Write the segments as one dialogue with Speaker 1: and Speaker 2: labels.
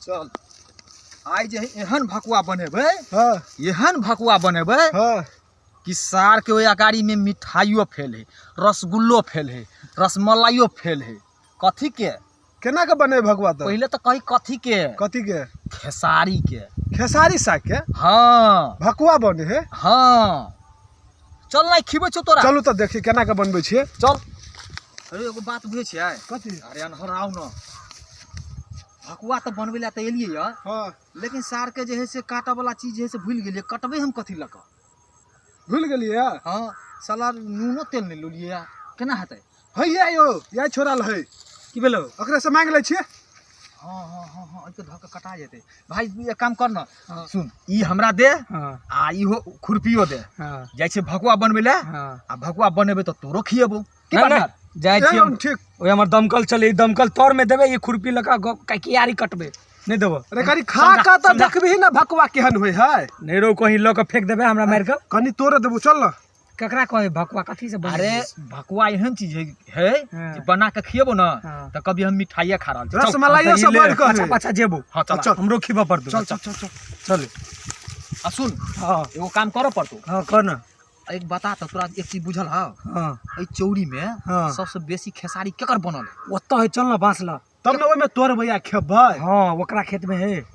Speaker 1: चल आइ जे एहन भकुआ बनेबै,
Speaker 2: हाँ।
Speaker 1: एहन भकुआ बनेबै
Speaker 2: हाँ।
Speaker 1: कि सार के ओहि अगाड़ी में मिठाइयो फेल है, रसगुल्लो फेल है, रसमलाइयो फेल है। कथी के?
Speaker 2: केना के बने भकुआ? तऽ
Speaker 1: पहिले तऽ कही कथी के।
Speaker 2: कथी के?
Speaker 1: खेसारी के।
Speaker 2: खेसारी साग के?
Speaker 1: हाँ।
Speaker 2: भकुआ बने है?
Speaker 1: हाँ, चल ना, खिबै छौ तोरा।
Speaker 2: चलू तऽ देखी केना के बनबै छियै।
Speaker 1: चल। अरे एगो बात बुझै छियै?
Speaker 2: कथी?
Speaker 1: अरे अनहर आउ न, भकुआ तऽ बनबै लए तऽ एलियै यऽ,
Speaker 2: हाँ।
Speaker 1: लेकिन सार के जे है से काटऽ वाला चीज जे है से भूलि गेलियै। कटबै हम कथी लऽ कऽ?
Speaker 2: भूलि गेलियै?
Speaker 1: हाँ साला, नूनो तेल नहि लेलियै, केना हेतै?
Speaker 2: हैया यौ, या छोड़ा है।
Speaker 3: की भेलो?
Speaker 2: ओकरे से मांगि लै छियै।
Speaker 1: हाँ हाँ हाँ हाँ, एहिके धऽ कऽ कटा जेतै। भाई, एक काम कर न।
Speaker 3: हाँ।
Speaker 1: सुन, ई हमरा दे।
Speaker 3: हाँ।
Speaker 1: आ इहो खुरपियो दे।
Speaker 3: हाँ।
Speaker 1: जाइ छियै भकुआ बनबै लए।
Speaker 3: हाँ।
Speaker 1: आ भकुआ बनेबै तऽ तोरो खिएबौ की?
Speaker 3: नहि,
Speaker 1: पार्टनर?
Speaker 3: जाइ छी हम।
Speaker 2: एकदम ठीक।
Speaker 3: ओहि हमर दमकल चले, ई दमकल तर में देबै, ई खुरपी लऽ कऽ कियारी कटबै, नहि देबो।
Speaker 2: अरे कनी खा कऽ तऽ देखबही ने भकुआ केहन होइ है।
Speaker 3: नहि रौ, कहीं लऽ कऽ फेंक देबै हमरा मारि कऽ।
Speaker 2: कनी तोड़े देबू, चल न।
Speaker 3: ककरा कहै भकुआ कथी से बनै?
Speaker 1: अरे भकुआ एहन चीज है, है
Speaker 3: हाँ।
Speaker 1: जे बना के खिएबो न
Speaker 3: हाँ।
Speaker 1: तऽ कभी हम मिठाइये खा रहल छी। चल।
Speaker 2: रसमलाइयो से बढ़ कऽ
Speaker 3: पाछा
Speaker 2: है।
Speaker 3: पाछा जेबो।
Speaker 1: हाँ, चल।
Speaker 2: चल।
Speaker 3: हमरो खिबऽ पड़तौ।
Speaker 2: चल चल चल चल।
Speaker 3: चल।
Speaker 1: आ सुन।
Speaker 3: हाँ।
Speaker 1: एगो काम करऽ पड़तौ।
Speaker 3: हाँ, कर न।
Speaker 1: एक बता तऽ तोरा एक चीज बुझल हौ?
Speaker 3: हाँ।
Speaker 1: एहि चौरी में
Speaker 3: हाँ।
Speaker 1: सबसे बेसी खेसारी केकर बनल है?
Speaker 3: ओतऽ है, चल न बाँस ला।
Speaker 2: तब ने ओहिमे तोड़बै आ खेबै।
Speaker 3: हाँ, ओकरा खेत में है।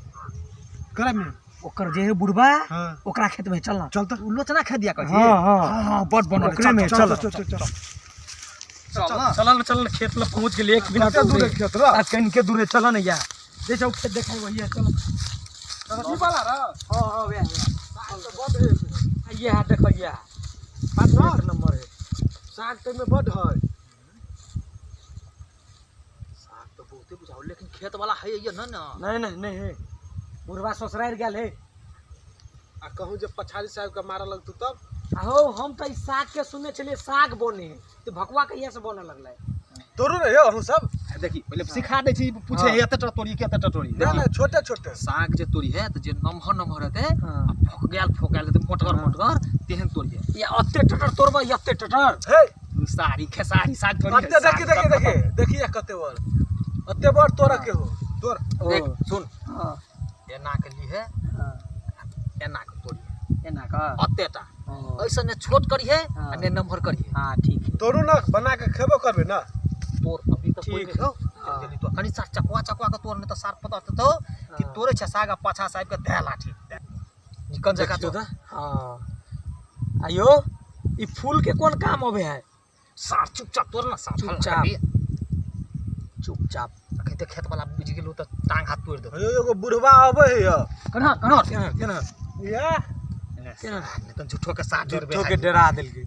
Speaker 2: करा में?
Speaker 3: ओकर जे है बुढ़बा,
Speaker 2: हाँ।
Speaker 3: ओकरा खेत में चल न।
Speaker 2: चल तऽ।
Speaker 1: उ लोचना खेत दिया कहै छी?
Speaker 3: हाँ, हाँ।
Speaker 1: हाँ हाँ, बड बनल है।
Speaker 3: ओकरे में।
Speaker 1: चल।
Speaker 3: चल।
Speaker 2: चल चल चल।
Speaker 1: चल न।
Speaker 3: चल न, चल न, खेत लग पहुँच गेलियै। एक मिनट।
Speaker 2: कते दूर है खेत रा?
Speaker 3: आ कनिके दूर है, चल न या जैसे खेत देखाइ वही है, चल।
Speaker 2: ई वाला रा?
Speaker 3: हाँ हाँ, वएह वएह।
Speaker 2: साग तऽ बड है।
Speaker 3: ये है, देखो, ये है।
Speaker 2: पार्टनर।
Speaker 3: एक नंबर है।
Speaker 2: साग तऽ एहिमे बड है।
Speaker 1: साग तऽ बहुते बुझाओ, लेकिन खेत वाला है ये न न?
Speaker 3: नहीं नहीं नहीं है, बुढ़वा ससुरारि गेल है।
Speaker 2: आ कहूँ जे पछाड़ी साहब के मारऽ लगतौ तब?
Speaker 3: आहो, हम तऽ ई साग के सुनने छलियै साग बने है, तऽ भकुआ कहिया से बनऽ लगलै?
Speaker 2: तोड़ू ने यौ अहूँ सब।
Speaker 1: देखी, पहिले सिखा दै छी। पूछे
Speaker 3: हाँ।
Speaker 1: है एते टा तोड़ी के एते टा तोड़ी।
Speaker 2: नहि नहि, छोटे छोटे।
Speaker 1: साग जे तोड़ी है तऽ जे नमहर नमहर हेतै
Speaker 3: हाँ।
Speaker 1: आ फोकगैल फोकगैल हेतै, मोटगर
Speaker 3: हाँ।
Speaker 1: मोटगर, तेहन तोड़ी है।
Speaker 3: ये अत्ते टटर तोड़बै, अत्ते टटर।
Speaker 2: हे।
Speaker 1: सारी खेसारी साग थोड़ी है,
Speaker 2: अत्ते
Speaker 1: साग
Speaker 2: देखी देखी देखी देखी, कते बड़, अत्ते बड़ तोड़ के हो, तोड़।
Speaker 1: देख, सुन।
Speaker 3: हाँ।
Speaker 1: एना के ली है।
Speaker 3: हाँ।
Speaker 1: एना के तोड़ी है।
Speaker 3: एना का?
Speaker 1: अत्ते टा।
Speaker 3: ओ।
Speaker 1: ऐसे ने छोट करी है
Speaker 3: हाँ।
Speaker 1: आ ने नमहर करी है।
Speaker 3: हाँ, ठीक है।
Speaker 2: तोड़ू ने, बना के खेबो करबै ने।
Speaker 1: तोड़, अभी तऽ कोई
Speaker 3: ठीक।
Speaker 1: नहीं हो।
Speaker 3: हाँ।
Speaker 1: जल्दी तोड़, कनी साग चकुआ चकुआ के तोड़, नहीं तऽ सार पता चलतौ कि
Speaker 3: हाँ।
Speaker 1: तोड़े छै साग आ पाछा साहब के धै लाठी निकन जगह।
Speaker 3: देखियौ
Speaker 1: तोड़।
Speaker 3: तऽ। हाँ, आयो ई फूल के कोन काम अबे है?
Speaker 1: सार चुपचाप तोड़ ना सार।
Speaker 3: चुपचाप। चुपचाप।
Speaker 1: अखन तऽ खेत वाला बुझि गेलौ तऽ टांग हाथ तोड़ि देतौ।
Speaker 2: हेयौ, एगो बुढ़वा अबै है यौ।
Speaker 1: कन्हा कन्हा।
Speaker 3: केना केना?
Speaker 2: या।
Speaker 3: केना?
Speaker 1: नहीं तऽ झूठो के साथ जोड़बे।
Speaker 3: झूठो के डरा देलकै।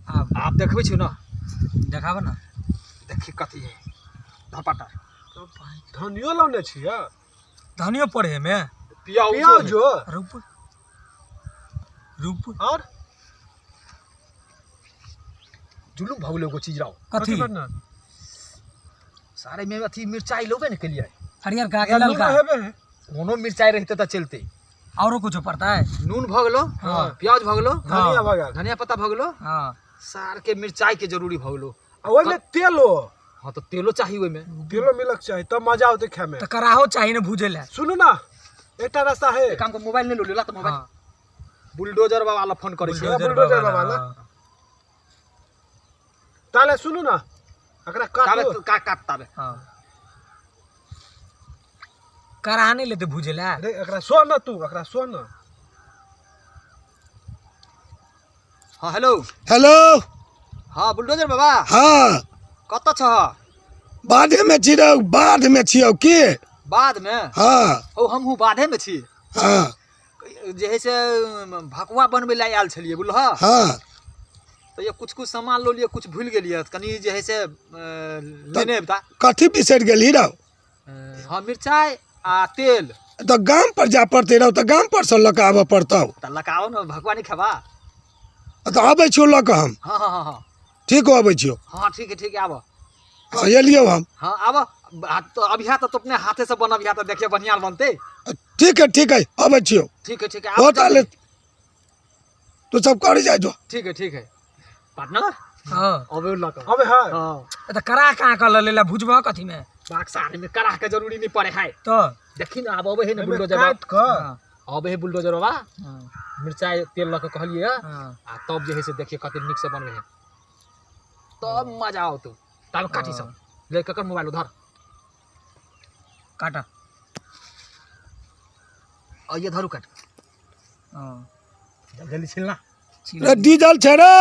Speaker 3: आब
Speaker 1: आब देखबै छी न।
Speaker 3: देखाबऽ न।
Speaker 1: देखी कथी है धपाटा।
Speaker 2: धनियो लौने छियै।
Speaker 3: धनियो पड़े है में।
Speaker 2: प्याजो।
Speaker 3: रूप रूप।
Speaker 2: और
Speaker 1: जुलुम भऽ गेलै एगो चीज रहो।
Speaker 3: कथी?
Speaker 2: करना?
Speaker 1: सारे में अथी मिरचाई लेबे ने केलियै।
Speaker 3: हरियर का के
Speaker 2: नून
Speaker 3: ललका?
Speaker 2: हेबे है।
Speaker 1: कोनो मिरचाई रहिते तऽ चलते।
Speaker 3: औरो कुछो पड़ता है?
Speaker 1: नून भऽ गेलो,
Speaker 3: हाँ।
Speaker 1: प्याज भऽ गेलो,
Speaker 2: धनिया भऽ गेल।
Speaker 1: धनिया पत्ता भऽ गेलो।
Speaker 3: हाँ।
Speaker 1: सार के मिरचाई के जरूरी भऽ गेलो।
Speaker 2: आ ओहिमे तेलो।
Speaker 1: हाँ, तऽ तेलो चाही ओहिमे।
Speaker 2: तेलो मिलक चाही तब मजा औतै खायमे।
Speaker 3: तऽ कराहो चाही ने भूजे ला।
Speaker 2: सुनू ना, एकटा रास्ता है।
Speaker 1: एक काम कर, मोबाइल नहि लो, ला तऽ मोबाइल।
Speaker 3: हाँ।
Speaker 1: बुलडोजर बाबा ला फोन करै छी।
Speaker 2: बुलडोजर बाबा ला।
Speaker 3: हाँ।
Speaker 2: ताले सुनू ना, एकरा
Speaker 1: ताबे
Speaker 2: काटू।
Speaker 1: काट काट ताबे।
Speaker 3: हाँ, कराहा नहीं लेते भूजे ला।
Speaker 2: अरे एकरा सो न तू, एकरा सो न।
Speaker 1: हाँ, हेलो।
Speaker 4: हेलो।
Speaker 1: हाँ, बुलडोजर बाबा।
Speaker 4: हाँ।
Speaker 1: कतऽ छह?
Speaker 4: बाधे में छी रौ, बाधमे छियौ की।
Speaker 1: बाधमे?
Speaker 4: हाँ।
Speaker 1: ओ हमहूँ बाधेमे छी।
Speaker 4: हाँ।
Speaker 1: जे है से भकुआ बनबै लए आयल छलियै, बुझलह?
Speaker 4: हाँ।
Speaker 1: तऽ ये कुछ कुछ सामान लऽ लियै, कुछ भूलि गेलियै, कनि जे है से लेने अबिता।
Speaker 4: कथी बिसरि गेलही रौ?
Speaker 1: हाँ, मिरचाइ आ तेल।
Speaker 4: तऽ गाम पर जाय पड़तै रौ, तऽ गाम पर से लऽ कऽ आबऽ पड़तौ।
Speaker 1: तऽ लकाओ ने, भकुआ नहि खेबा?
Speaker 4: तऽ आबै छियौ लऽ कऽ हम।
Speaker 1: हाँ हाँ हाँ हाँ।
Speaker 4: ठीक हो, आबै छियौ।
Speaker 1: हाँ, ठीक है, ठीक है, आबऽ।
Speaker 4: हाँ, एलियौ हम।
Speaker 1: हाँ, आबऽ। तो अभी तो अपने हाथे से बनबिहा तऽ देखिए बढ़िया बनतै।
Speaker 4: ठीक है, ठीक है, आबै छियौ।
Speaker 1: ठीक है, ठीक है।
Speaker 4: हो।
Speaker 1: आबऽ।
Speaker 4: ताले तू सब करी जाइ जो।
Speaker 1: ठीक है, ठीक है पार्टनर।
Speaker 3: हाँ।
Speaker 1: अबे लऽ कऽ।
Speaker 2: अबे है।
Speaker 1: हाँ।
Speaker 3: तऽ करा कहाँ कऽ लेला, भुजबह कथी में?
Speaker 1: बाक्सा में करा के जरूरी नहीं पड़े है।
Speaker 3: तो
Speaker 1: देखी ना आब अबै है ने
Speaker 2: एहिमे
Speaker 1: बुलडोजर
Speaker 2: काटि कऽ
Speaker 1: अबै है बुलडोजर बाबा,
Speaker 3: हाँ,
Speaker 1: मिरचाई तेल लऽ के कहलियै,
Speaker 3: हाँ।
Speaker 1: आ तब जे है से देखिए कते नीक से बनबै है, तब मजा औतौ। तब काटी सब ले, ककर मोबाइल उधर
Speaker 3: काटा
Speaker 1: और ये धरू काट।
Speaker 3: हाँ।
Speaker 1: जल्दी छिलना।
Speaker 4: रे डीजल छै रे,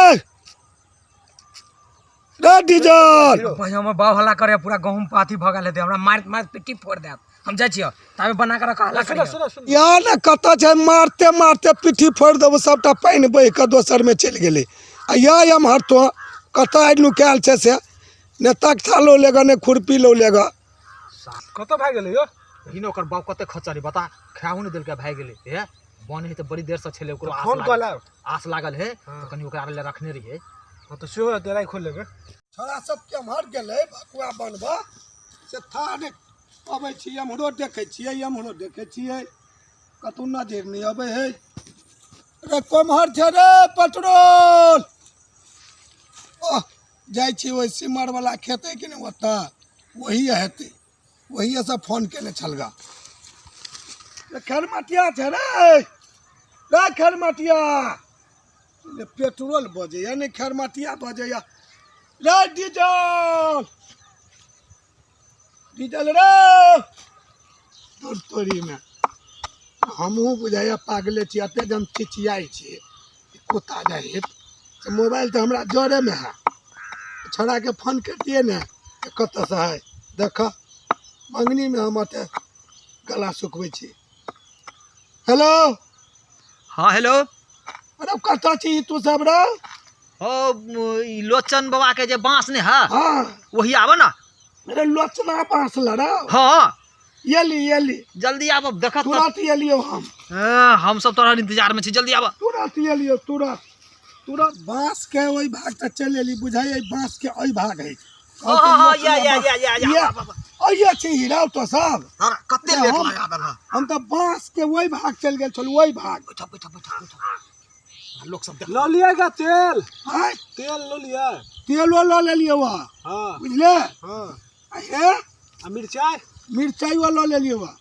Speaker 4: रे डीजल।
Speaker 3: भाई हमर बाप हल्ला करे, पूरा गहूम पाथी भऽ गेल हेतै, हमरा मारि मारि पिट्टी फोड़ देत। हम जाइ छियै ताबे बना के रख, हल्ला
Speaker 2: सुन
Speaker 3: करियै।
Speaker 2: सुन सुन।
Speaker 4: यहाँ ने कतऽ छै, मारते मारते पिट्ठी फोड़ि देबो, सबटा पानि बहि कऽ दोसरमे चलि गेलै। आ यह एम्हर तो कतऽ आइ नुकायल छै से ने तख्ता लऽ लेगा ने खुरपी लऽ लेगा।
Speaker 2: कतऽ भए गेलै यौ?
Speaker 1: ही ने ओकर बाप कते खच्चर है बता, खाहू नहि देलकै, भागि गेलै। हे बन है तऽ बड़ी देर से छलै, ओकरो आस
Speaker 2: फोन कऽ
Speaker 1: लागल,
Speaker 2: लाब।
Speaker 1: आस लागल है।
Speaker 2: हाँ।
Speaker 1: तऽ कनि ओकरा लए रखने रहियै।
Speaker 2: हँ तऽ सेहो हेतै, राखि खोलि लेबै।
Speaker 4: छोड़ा सब केम्हर गेलै भकुआ बनबऽ से था नहि अबै छी। एम्हरो देखै छियै, एम्हरो देखै छियै, कतहु नजरि नहि अबै है। रे कोम्हर छै रे पेट्रोल? ओह जाइ छी ओहि सिमरवला खेत है कि नहि ओतऽ, वही हेतै, वहीसँ फोन केने छलगा। रे खरमटिया छै रे, रे खरमटिया। ने पेट्रोल बजैया ने खरमटिया बजैया। रे डीजल, डीजल रे। तोर तोरीमे हमहूँ बुझाइया पागले छी, एते जे हम चिचियाइ छी कुत्ता जाइत से मोबाइल तऽ हमरा जरेमे है। छोड़ाके फोन करितियै ने जे कतऽसँ है। देख मङ्गनीमे हम एते गला सुखबै छी। हेलो।
Speaker 1: हाँ हेलो।
Speaker 4: अरे कतऽ छी तू सब रे?
Speaker 1: हो ई लोचन बाबा के जे बांस ने है।
Speaker 4: हाँ।
Speaker 1: वही आबऽ ना।
Speaker 4: अरे लोचना बाँस लड़ा।
Speaker 1: हाँ।
Speaker 4: एली एली।
Speaker 1: जल्दी आबऽ, देखत।
Speaker 4: तुरंत एलियो हम।
Speaker 1: हाँ, हम सब तोरा इंतजार में छी, जल्दी आबऽ।
Speaker 4: तुरंत एलियो, तुरंत तुरंत। बाँस के ओहि भाग तक चलि एली, बुझाइए बाँस के ओहि भाग है।
Speaker 1: हाँ हाँ हाँ, या या या या या।
Speaker 4: या अइये छी हीरा तो सब।
Speaker 1: अरे कते लेट लगा देलह।
Speaker 4: हम तऽ बाँस के ओहि भाग चलि गेल छलहुँ, ओहि भाग।
Speaker 1: बैठा बैठा बैठा बैठा, लोक सब देख।
Speaker 2: लऽ लिअ तेल।
Speaker 4: आँय?
Speaker 2: तेल लऽ लिअ।
Speaker 4: तेलो लऽ लेलियै वहाँ।
Speaker 2: हँ।
Speaker 4: बुझले?
Speaker 2: हँ।
Speaker 4: आ हे
Speaker 2: आ मिरचाइ?
Speaker 4: मिरचाइयो लऽ लेलियै वहाँ।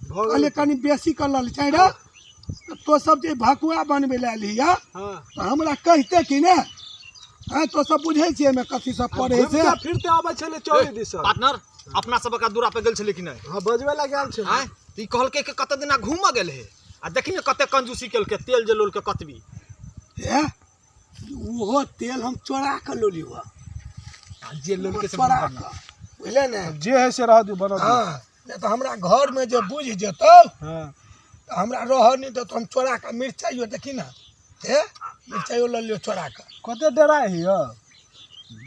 Speaker 2: भऽ
Speaker 4: कहलियै
Speaker 2: गेल।
Speaker 4: कनि बेसी कऽ लऽ लै छै रे। तो सब जे भकुआ बनबै लए एलही हँ
Speaker 2: हँ
Speaker 4: तऽ हमरा कहिते कि ने? आँय, तो सब बुझै छियै एहिमे कथी सब पड़ै है से?
Speaker 2: घुमिते फिरते अबै छलै चौरी दिस।
Speaker 1: पार्टनर, अपना सबक दूरा पे गेल छलै कि नहि?
Speaker 2: हँ, बजबै लए गेल छलै।
Speaker 1: आँय, तऽ ई कहलकै कि कते दिना घूमऽ गेल हे, आ देखी ने कते कंजूसी केलकै, तेल जे लोलकै कतबी।
Speaker 4: हे ओहो तेल हम चोरा कऽ लोलियौ हँ।
Speaker 1: आ जे लोलकै से
Speaker 4: चोरा
Speaker 1: घूमऽ
Speaker 4: कऽ, बुझले ने?
Speaker 2: जे है से रह दियौ, बनऽ दियौ।
Speaker 4: हँ, नहि तऽ हमरा घरमे जे बुझि जेतौ
Speaker 2: हँ
Speaker 4: तऽ हमरा रहऽ नहि देतौ। हम चोरा कऽ मिरचाइयो, देखी ने, हे मिरचाइयो लऽ लियौ चोरा कऽ।
Speaker 2: कते डेराइ है यौ?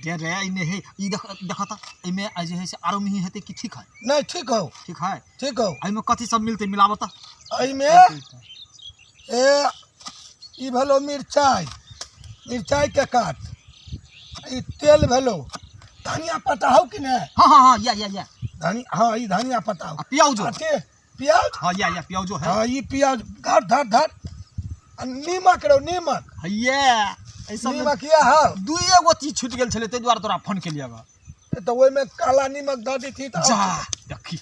Speaker 1: डरे ई नहि है। ई देख, देख तऽ एहिमे जे है से आरो मिही हेतै कि ठीक है?
Speaker 4: नहि, ठीक हौ।
Speaker 1: ठीक है।
Speaker 4: ठीक हौ।
Speaker 1: एहिमे कथी सब मिलतै, मिलाबऽ तऽ।
Speaker 4: एहिमे ए ई भेलौ मिरचाइ, मिरचाइके काट, ई तेल भेलौ, धनिया पत्ता हौ कि नहि?
Speaker 1: हाँ हाँ हाँ, या या या।
Speaker 4: धनि हाँ, ई धनिया पत्ता हौ।
Speaker 1: आ प्याजो?
Speaker 4: अथी प्याज।
Speaker 1: हाँ, या या, प्याजो है।
Speaker 4: हाँ, ई प्याज धर धर धर। आ नीमक रौ, नीमक।
Speaker 1: ये एहि सब
Speaker 4: नीमक यऽ हौ।
Speaker 1: दुइए गो चीज छूटि गेल छलै, ताहि दुआरे तोरा फोन केलियै गऽ।
Speaker 4: तऽ ओहिमे काला नीमक दऽ दैती तऽ।
Speaker 1: जा देखी।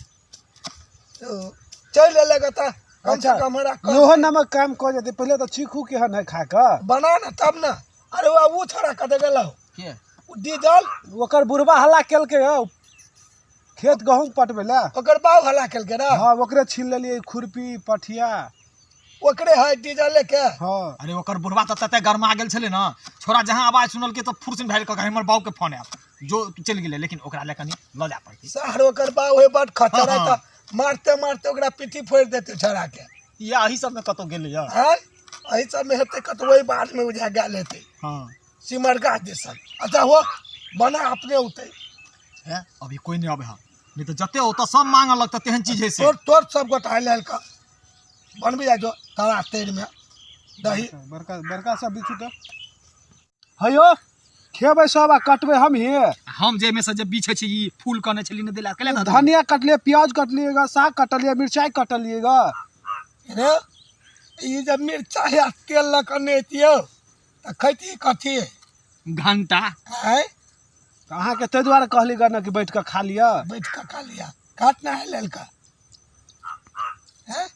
Speaker 4: चलि एलै गऽ तऽ कम से
Speaker 2: अच्छा,
Speaker 4: कम हमरा
Speaker 2: इहो नमक काम कऽ जेतै। पहिले तऽ चीखू केहन है खा कऽ।
Speaker 4: बना ने तब ने। अरे ओ छोड़ा कतऽ गेलौ?
Speaker 1: के?
Speaker 4: ओ डीजल।
Speaker 2: ओकर बुढ़बा हल्ला केलकै हौ खेत गहूम पटबै लए।
Speaker 4: ओकर बाप हल्ला केलकै रे।
Speaker 2: हँ, ओकरे छीन लेलियै खुरपी पठिया।
Speaker 4: ओकरे है डीजले के।
Speaker 2: हँ।
Speaker 1: अरे ओकर बुढ़बा तऽ तते गरमा गेल छलै ने, छोड़ा जहाँ आवाज सुनलकै तऽ फुर्सिन भए कऽ हमर बाबूके फोन आयल जो चलि गेलै, लेकिन ओकरा लए कनि लऽ जाय पड़तै।
Speaker 4: सार ओकर बाप है बड खचर है।
Speaker 1: हाँ।
Speaker 4: तऽ मारते मारते ओकरा पिट्ठी फोड़ि देतै छोड़ा के।
Speaker 1: या एही सबमे कतहु गेलै यऽ।
Speaker 4: आँय, एहि सबमे हेतै कतौ, ओहि बाधमे बुझा गेल हेतै।
Speaker 1: हँ।
Speaker 4: सिमरगा दिसन। अच्छा हो, बना अपने उतै।
Speaker 1: है अभी कोई नहि अबै है, नहि तऽ जते ओतऽ सब मांगऽ लगतै, तेहन चीज है से।
Speaker 4: तोर तोर सब गोटा आयल आयल कऽ बनबी जाइ जो तारा तेरमे दही।
Speaker 2: बड़का बड़का सब बिछू तऽ हेयो खेबै सब आ कटबै हमही।
Speaker 1: हम जे मे से जे बिछै छी ई फूल कहने छली ने देला केला।
Speaker 2: धनिया कटलियै, प्याज कटलियै ग, साग कटलियै, मिरचाइ कटलियै ग।
Speaker 4: रे ई जब मिरचाइ आ तेल लऽ कऽ नहि अयतियौ तऽ खैती कथी?
Speaker 1: घंटा।
Speaker 4: आँय,
Speaker 2: तऽ अहाँके ताहि दुआरे कहली गऽ ने कि बैठ कऽ खा लिअ।
Speaker 4: बैठ कऽ खा लिअ, काटना है ललका हैं।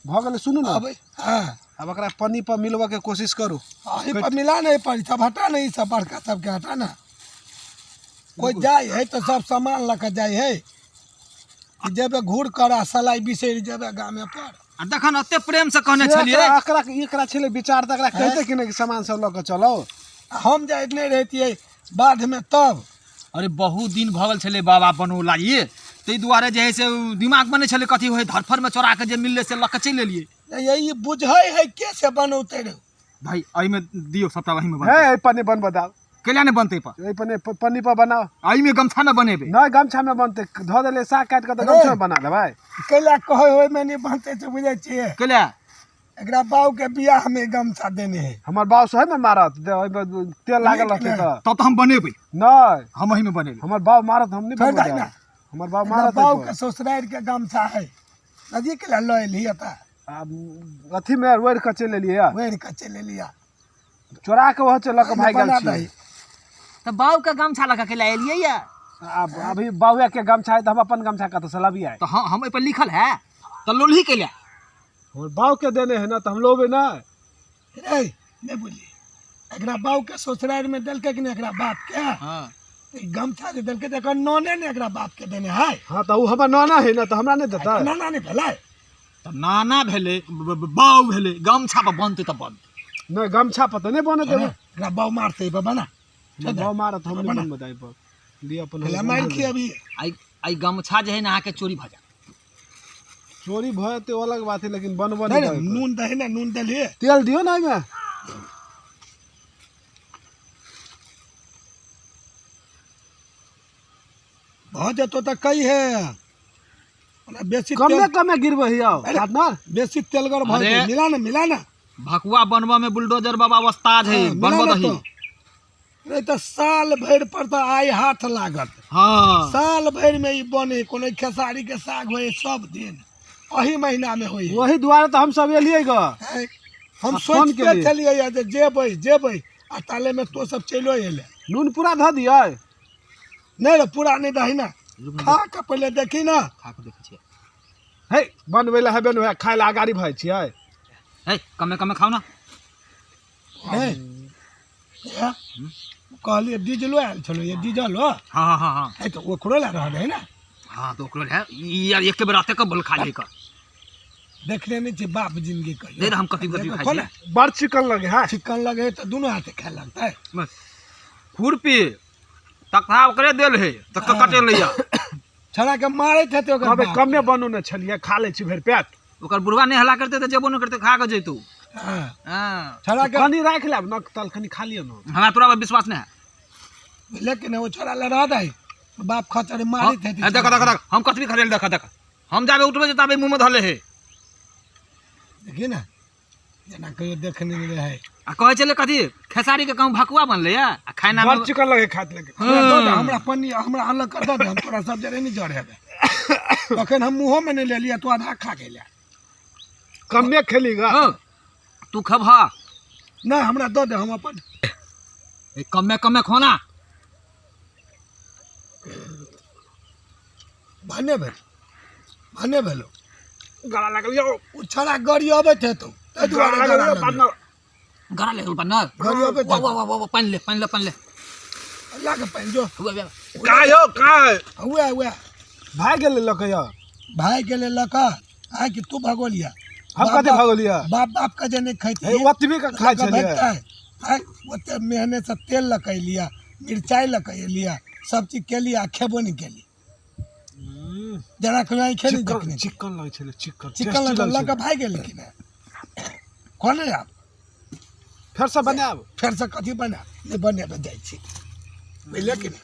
Speaker 2: भऽ गेलै, सुनू ने।
Speaker 4: अबै हँ।
Speaker 2: आब एकरा पन्नी पर मिलबऽके कोशिश करू।
Speaker 4: अही पर मिला नहीं पड़ी, सब हटा नहीं, सब बड़का सबके हटा ना। कोई जाय है तो सब सामान लऽ कऽ जाय है कि जेबे घूर कर आ सलाई बिसरि जेबे गामे पर।
Speaker 1: आ देखन एते प्रेम से कहने
Speaker 2: से
Speaker 1: छलियै।
Speaker 2: एकरा एकरा एकरा छलै विचार तऽ एकरा कहिते कि नहि कि सामान सब लऽ कऽ चलो।
Speaker 4: आ हम जाइत नहि रहितियै बाधमे तब।
Speaker 1: अरे बहुत दिन भऽ गेल छलै बाबा बनौला ये, ताहि दुआरे जे है से उ दिमागमे नहि छलै कथी होइ, धरफड़मे चोरा कऽ जे मिललै से लऽ कऽ चलि एलियै।
Speaker 4: नहि, ई बुझै है के से बनौतै रहौ।
Speaker 1: भाई एहिमे दियौ सबटा, एहिमे
Speaker 2: हे
Speaker 1: बनतै।
Speaker 2: एहि पन्नी बनबऽ दाउ।
Speaker 1: कैला नहि बनतै पर?
Speaker 2: एहि पन्नी पन्नी पर बनाउ।
Speaker 1: एहिमे गमछामे बनेबै।
Speaker 2: नहि, गमछामे बनतै, धऽ देलियै साग काटि कऽ तऽ गमछामे बना देबै।
Speaker 4: कैला कहै ओहिमे नहि बनतै से बुझै छियै?
Speaker 1: कैला?
Speaker 4: एकरा बाबूके बियाहमे गमछा देने है।
Speaker 2: हमर बाप से है ने मारत, दे ओहिमे तेल लागल रहतै तऽ।
Speaker 1: तब तऽ हम बनेबै।
Speaker 2: नहि,
Speaker 1: हम एहिमे बनेबै।
Speaker 2: हमर बाप मारत, हम नहि
Speaker 4: छोड़ि
Speaker 2: बनबऽ
Speaker 4: दही
Speaker 2: देब।
Speaker 4: ने।
Speaker 2: हमर बाप
Speaker 4: एकरा
Speaker 2: मारत
Speaker 4: बाबूके
Speaker 2: एहिपर।
Speaker 4: ससुरारिके गमछा है, नदी के लऽ एलही एतऽ।
Speaker 2: आब अथीमे ओढ़ि कऽ चलि एलियै यऽ।
Speaker 4: ओढ़ि कऽ चलि एलियै।
Speaker 2: चोरा कऽ ओहो लऽ कऽ भागि गेल
Speaker 4: बना
Speaker 2: छियै।
Speaker 4: दही।
Speaker 1: तऽ बाबूके गमछा लऽ कऽ कैला एलियै यऽ?
Speaker 2: आब अभी बाबूके गमछा है तऽ हम अपन गमछा कतऽसँ लबियै?
Speaker 1: तऽ हम एहिपर लिखल है तऽ लोलही कैला?
Speaker 2: हमर बाबूके देने है ने तऽ हम लोबै नहि।
Speaker 4: रे नहि बुझली, एकरा बाबूके ससुरारिमे देलकै कि नहि एकरा बापके?
Speaker 1: हँ।
Speaker 4: ई गमछा जे देलकै तऽ एकर नने ने एकरा बापके देने है।
Speaker 2: हँ तऽ ओ हमर नाना है ने तऽ हमरा नहि देतै?
Speaker 4: नाना नहि भेलै?
Speaker 1: तऽ नाना भेलै, बाउ भेलै, गमछा पर बनतै तऽ बनतै।
Speaker 2: नहि, गमछा पर तऽ नहि बनऽ देबै।
Speaker 4: एकरा बाउ मारतै एहि पर बना।
Speaker 2: हमर बाउ मारत, हम नहि
Speaker 4: बना।
Speaker 2: बनबऽ देब एहि पर। लिअ अपन।
Speaker 4: पहिले मारि खियबही।
Speaker 1: आइ आइ गमछा जे है ने अहाँके चोरी भऽ जायत।
Speaker 2: चोरी भऽ जेतै ओ अलग बात है, लेकिन बनबऽ
Speaker 4: नहि
Speaker 2: नहि
Speaker 4: नहि
Speaker 2: देबै एहिपर।
Speaker 4: नून दही ने, नून देलियै।
Speaker 2: तेल दियौ ने एहिमे।
Speaker 4: भऽ जेतौ तऽ कही है ओना बेसी
Speaker 2: कमे
Speaker 4: तेल
Speaker 2: कमे गिरबै हियौ
Speaker 4: अरे।
Speaker 2: पार्टनर।
Speaker 4: बेसी तेलगर भऽ
Speaker 1: अरे।
Speaker 4: जेतै। मिला ने, मिला ने।
Speaker 1: भकुआ बनबऽ में बुलडोजर बाबा उस्ताद है।
Speaker 4: हँ, मिला
Speaker 1: बनबऽ
Speaker 4: ने
Speaker 1: दही।
Speaker 4: तो। नहि तऽ साल भरि पर तऽ आइ हाथ लागत।
Speaker 1: हँ,
Speaker 4: साल भरिमे ई बने कोनो खेसारीके साग होइ सब दिन एही महीनामे होइ है।
Speaker 2: ओही दुआरे तऽ हमसब एलियै गऽ।
Speaker 4: आँय, हम
Speaker 2: आ फोन
Speaker 4: सोचिते
Speaker 2: केलियै।
Speaker 4: छलियै ये जे जेबै जेबै आ तालेमे तो सब चलियो एलै।
Speaker 2: नून पूरा धऽ दियै?
Speaker 4: नहि रे, पूरा नहि दही ने, खा कऽ पहिले देखी ने।
Speaker 1: खा कऽ देखै छियै।
Speaker 2: हे बनबै लए हेबे नहि, खाय लए अगाड़ी भऽ जाइ छियै।
Speaker 1: है कमे कमे खाउ ने।
Speaker 4: हे हे, कहलियै डीजलो आयल छलो ये, डीजल हो।
Speaker 1: हँ हँ हँ हँ।
Speaker 4: है तऽ ओकरो लए रहल है ने।
Speaker 1: हँ तऽ ओकरो है ई यार, एके बेर एते कऽ बोल खा जाइ कऽ।
Speaker 4: देखने नहि छी बाप जिंदगी कहियो।
Speaker 1: दे हम कथी कथी खाइ
Speaker 4: खोल
Speaker 1: छियै।
Speaker 2: बड़ चिकन लगे है।
Speaker 4: चिकन लगे है तऽ दुनू हाथे खाय लगतै।
Speaker 1: खुरपी तकथा ओकरे देल है तऽ कटेलै या।
Speaker 4: छड़ा के मारैत हेतै ओकर
Speaker 2: कहबै
Speaker 4: बाप।
Speaker 2: कमे बनौने छलियै, खा लै छी भरि पेट।
Speaker 1: ओकर बुढ़वा नहि हल्ला करतै तऽ जेबो नहि करतै, खा कऽ जैतौ।
Speaker 4: हँ।
Speaker 1: हँ।
Speaker 4: छड़ा के
Speaker 2: कनी राखि लेब ने तल, कनी खा लिअ ने।
Speaker 1: हमरा तोरा पर विश्वास नहि है।
Speaker 4: लेकिन ओ छोड़ा लए रह दही, बाप खचर मारैत हेतै।
Speaker 1: देख देख देख, हम कथी खरेल, देख देख, हम जाबे उठबै जे ताबे मुँहमे धले है।
Speaker 4: देखी ने जेना कहियो देखने नहि रहै।
Speaker 1: आ कहै छलै कथी खेसारीके कहूँ भकुआ बनलै या आ खाना
Speaker 2: बड़ चिकन लगे खाइत लगे।
Speaker 4: हमरा दऽ दे, हमरा पन्नी हमरा अलग कर दऽ दे, हम तोरा सब जरे नहि जर हेबै। तखन हम मुँहोमे नहि लेलियै, तू आधा खा गेलै।
Speaker 2: कमे खेली गा।
Speaker 1: हँ तू खबह।
Speaker 4: नहि, हमरा दऽ दे, हम अपन
Speaker 1: कमे कमे खोना।
Speaker 4: भने भेल, भने भेलो।
Speaker 2: गला लागल यौ।
Speaker 4: ओ छड़ा गड़ी अबैत हेतौ ताहि
Speaker 2: गला
Speaker 4: दुआरे
Speaker 2: लागल
Speaker 4: गला
Speaker 2: यौ
Speaker 4: लगलै।
Speaker 2: पार्टनर।
Speaker 1: गरा ले गेल पार्टनर।
Speaker 4: गड़ी अबैत
Speaker 1: वाह
Speaker 4: हेतौ।
Speaker 1: वाह वाह वाह, पानि ले पानि ले पानि ले।
Speaker 4: ला के पानि जो।
Speaker 1: हुआ हुआ।
Speaker 2: का यौ का?
Speaker 4: हुआ हुआ।
Speaker 2: भागि गेलै लऽ कऽ यौ।
Speaker 4: भागि गेलै लऽ कऽ। आइ कि तू भगोलिया?
Speaker 2: हम कथी भगोलिया?
Speaker 4: बाप बाप के जे नहि खैतियै।
Speaker 2: हे ओतबी के खाइ छलियै।
Speaker 4: आइ ओते मेहनत से तेल लऽ कऽ एलियै, मिरचाइ लऽ कऽ एलियै, सब चीज केलियै आ खेबो नहि केलियै। जरा कहियो आँखे नहि देखने।
Speaker 2: चिकन लगै छलै, चिकन
Speaker 4: चिकन लऽ कऽ भागि गेलै कि नहि? कोने आब
Speaker 2: फेरसँ बनायब?
Speaker 4: फेरसँ कथी बनायब? नहि बनेबै, जाइ छी, बुझलियै कि नहि?